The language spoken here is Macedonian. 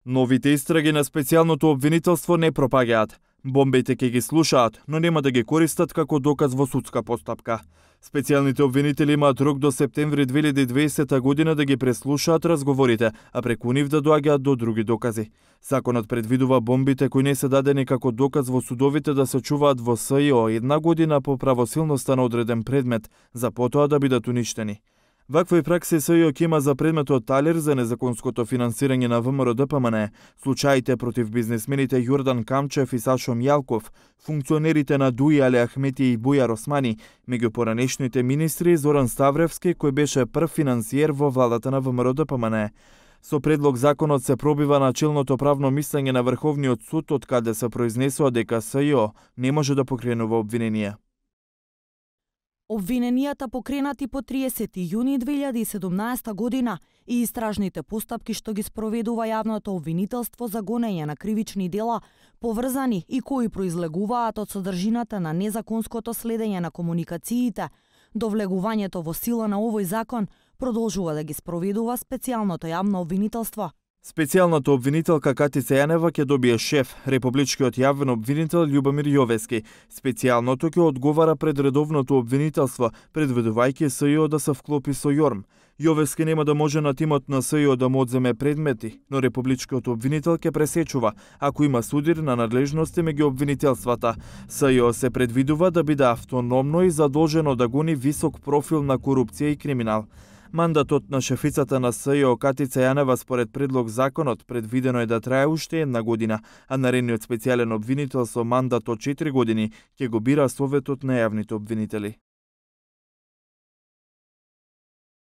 Новите истраги на специјалното обвинителство не пропагаат. Бомбите ќе ги слушаат, но нема да ги користат како доказ во судска постапка. Специјалните обвинители имаат рок до септември 2020 година да ги преслушаат разговорите, а преку нив да доаѓаат до други докази. Законот предвидува бомбите кои не се дадени како доказ во судовите да се чуваат во СИО 1 година по правосилноста на одреден предмет, за потоа да бидат уништени. Вакви пракси СИО ќе има за предметот талер за незаконското финансирање на ВМРО-ДПМН, случаите против бизнисмените Јордан Камчев и Сашо Мјалков, функционерите на Дуи Али Ахмети и Бујар Османи, меѓу поранешните министри Зоран Ставревски, кој беше прв финансиер во владата на ВМРО-ДПМН. Со предлог законот се пробива начелното правно мислење на Врховниот суд, од каде се произнесува дека СИО не може да покренува обвиненија. Обвиненијата покренати по 30 јуни 2017 година и истражните постапки што ги спроведува јавното обвинителство за гонење на кривични дела, поврзани и кои произлегуваат од содржината на незаконското следење на комуникациите, до влегувањето во сила на овој закон, продолжува да ги спроведува специјалното јавно обвинителство. Специјалната обвинителка Катица Јанева ќе добие шеф, републичкиот јавен обвинител Љубомир Јовески. Специјалното ќе одговара пред редовното обвинителство, предвидувајќи СИО да се вклопи со ЈОРМ. Јовески нема да може на тимот на СИО да му одземе предмети, но републичкиот обвинител ќе пресечува ако има судир на надлежности меѓу обвинителствата. СИО се предвидува да биде автономно и задолжено да гони висок профил на корупција и криминал. Мандатот на шефицата на СИО Катица Јанева според предлог законот предвидено е да трае уште една година, а наредниот специјален обвинител со мандат од 4 години ќе го бира Советот на јавните обвинители.